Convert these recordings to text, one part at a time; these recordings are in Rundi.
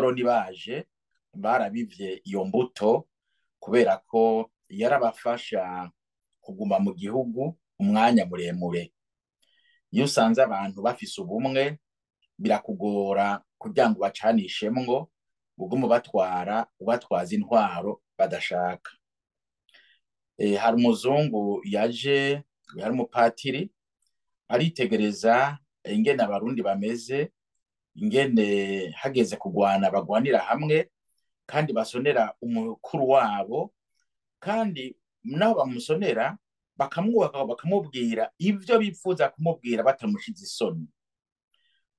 Abakoroni baje barabivye iyo mbuto kubera ko yarabafasha kuguma mu gihugu umwanya muremure. Iyo usanze abantu bafise ubumwe, birakugora kugira ngo bacanishemwo, ugume ubatwara, ubatwaza intwaro badashaka. Hari umuzungu yaje, yari umupatiri, aritegereza ingene Abarundi bameze, ingene hageze kugwana bagwanira hamwe kandi basonera umukuru wabo, kandi naho bamusonera bakamwubaka, bakamubwira ivyo bipfuza kumubwira batamushize isoni.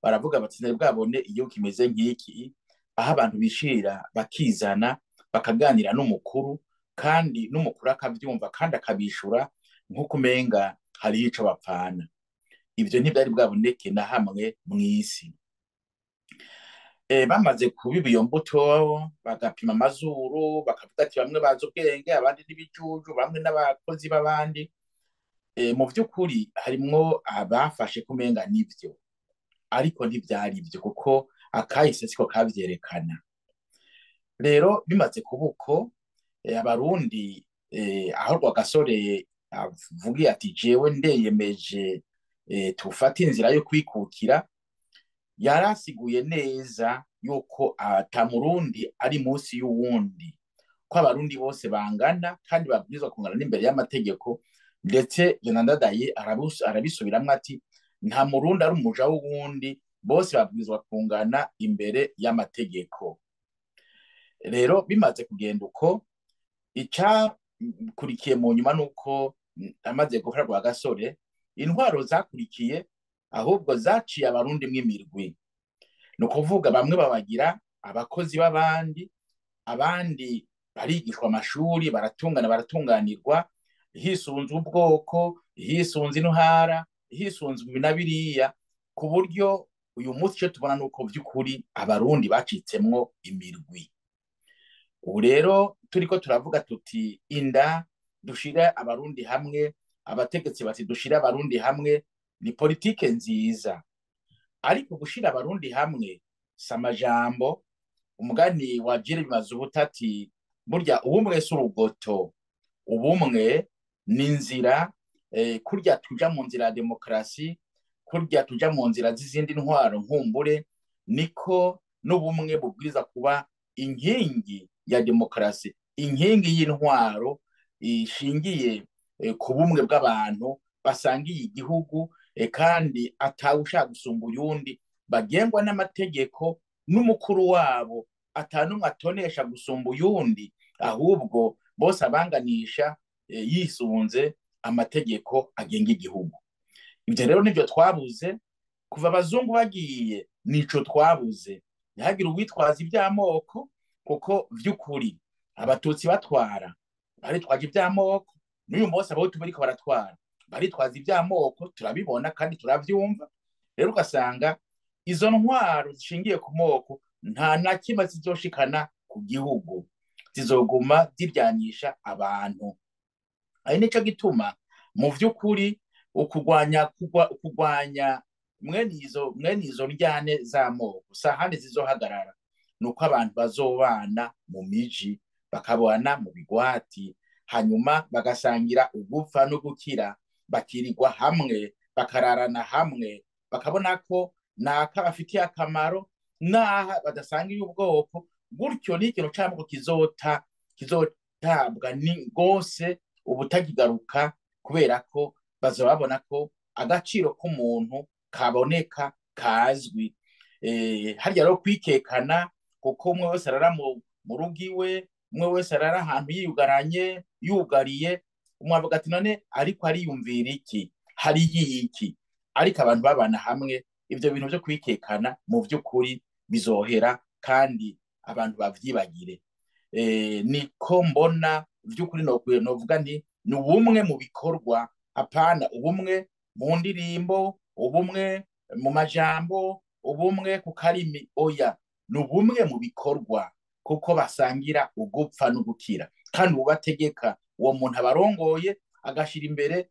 Baravuga bati: "Sinari bwabone igihugu kimeze nk'iki, aho abantu bishira bakizana, bakaganira n'umukuru, kandi n'umukuru akavyumva kandi akabishura nk'uko umenga hariho ico bapfana." Ivyo ntivyari bwaboneke na hamwe mw'isi. Bamaze kubiba iyo mbuto, bagapima amazuru, bakavuga ati bamwe bazi ubwenge, abandi n'ibijuju, bamwe n'abakozi b'abandi. Mu vy'ukuri harimwo abafashe kumenga nivyo, ariko ntivyari ivyo, kuko akahise siko kavyerekana. Rero bimaze kuba uko, Abarundi, aho Rwagasore avugiye ati: "Jewe ndeyemeje, tufate inzira yo kwikukira", yarasiguye neza yuko ata Murundi ari munsi y'uwundi, ko Abarundi bose bangana kandi babwirizwa kungana n'imbere y'amategeko. Ndetse Ndadaye arabisubiramwo ati: "Nta Murundi ari umuja w'uwundi, bose babwirizwa kungana imbere y'amategeko." Rero bimaze kugenda uko, icakurikiye mu nyuma nuko amaze gukora Rwagasore, intwaro zakurikiye ahubwo zaciye Abarundi mw'imirwi. Ni ukuvuga bamwe babagira abakozi b'abandi, abandi barigishwa amashuri, baratungana, baratunganirwa hisunze ubwoko, hisunze intara, hisunze ibi na biriya, ku buryo uyu munsi icyo tubona ni uko vy'ukuri Abarundi bacitsemwo imirwi. Ubu rero turiko turavuga tuti: "Inda dushire Abarundi hamwe", abategetsi bati: "Dushire Abarundi hamwe", ni politike nziza, ariko gushira Abarundi hamwe si amajambo. Umugani wa Jire Bimazubuta ati: "Burya ubumwe si urugoto, ubumwe ni inzira." Kurya tuja mu nzira ya demokarasi, kurya tuja mu nzira z'izindi ntwaro nkumbure, niko n'ubumwe bubwiriza kuba inkingi ya demokarasi, inkingi y'intwaro ishingiye ku bumwe bw'abantu basangiye igihugu, kandi atawushaka gusumba uyundi, bagengwa n'amategeko n'umukuru wabo, atanumwe atonesha gusumba uyundi, ahubwo bose abanganisha yisunze amategeko agenga igihugu. Ivyo rero nivyo twabuze kuva abazungu bagiye, nico twabuze. Ntihagire uwitwaza ivy'amoko, kuko vy'ukuri Abatutsi batwara baritwaje ivy'amoko, n'uyu munsi Abahutu bariko baratwara baritwaza ivy'amoko, turabibona kandi turavyumva. Rero ugasanga izo ntwaro zishingiye ku moko nta na kimwe zizoshikana ku gihugu, zizoguma ziryanisha abantu. Ari nico gituma mu vy'ukuri ukugwanya mwene izo ndyane z'amoko sahandi zizohagarara, nuko abantu bazobana mu miji, bakabana mu bigwati, hanyuma bagasangira ugupfa no gukira, bakirirwa hamwe, bakararana hamwe, bakabona ko naka bafitiye akamaro naha badasangiye ubwoko. Gutyo ni ikintu c'amoko kizotabwa ni gose ubutakigaruka, kubera ko bazoba babona ko agaciro k'umuntu kaboneka, kazwi. Harya rero kwikekana, kuko umwe wese arara mu rugo iwe, umwe wese arara ahantu yiyugaranye, yugariye, umwe avuga ati: "None ariko ariyumvira iki? Hariyo iki?" Ariko abantu babana hamwe, ivyo bintu vyo kwikekana mu vy'ukuri bizohera kandi abantu bavyibagire. Niko mbona vy'ukuri. Novuga nti ni ubumwe mu bikorwa, apana ubumwe mu ndirimbo, ubumwe mu majambo, ubumwe ku karimi, oya, ni ubumwe mu bikorwa, kuko basangira ugupfa no gukira, kandi ubategeka, uwo muntu abarongoye, agashira imbere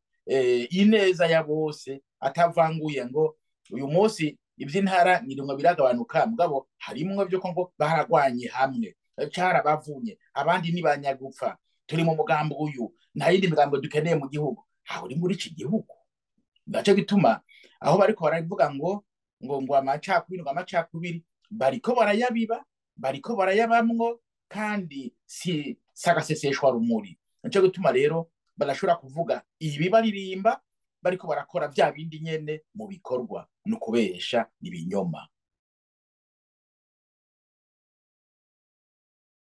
ineza ya bose, atavanguye ngo uyu munsi Ivy'intara ngiringo biragabanuka, mugabo harimwo vyo ko ngo baragwanye hamwe, carabavunye, abandi ni banyagupfa, turi mu mugambi uyu, nta yindi migambo dukeneye mu gihugu. Aho uri muri iki gihugu, naco gituma aho bariko baravuga ngo ngo ngo amacakubiri, ngo amacakubiri, bariko barayabiba, bariko barayabamwo, kandi si sagaseseshwa rumuri. Nico gituma rero badashobora kuvuga ibi baririmba, bariko barakora vya bindi nyene mu bikorwa, ni ukubesha ibinyoma.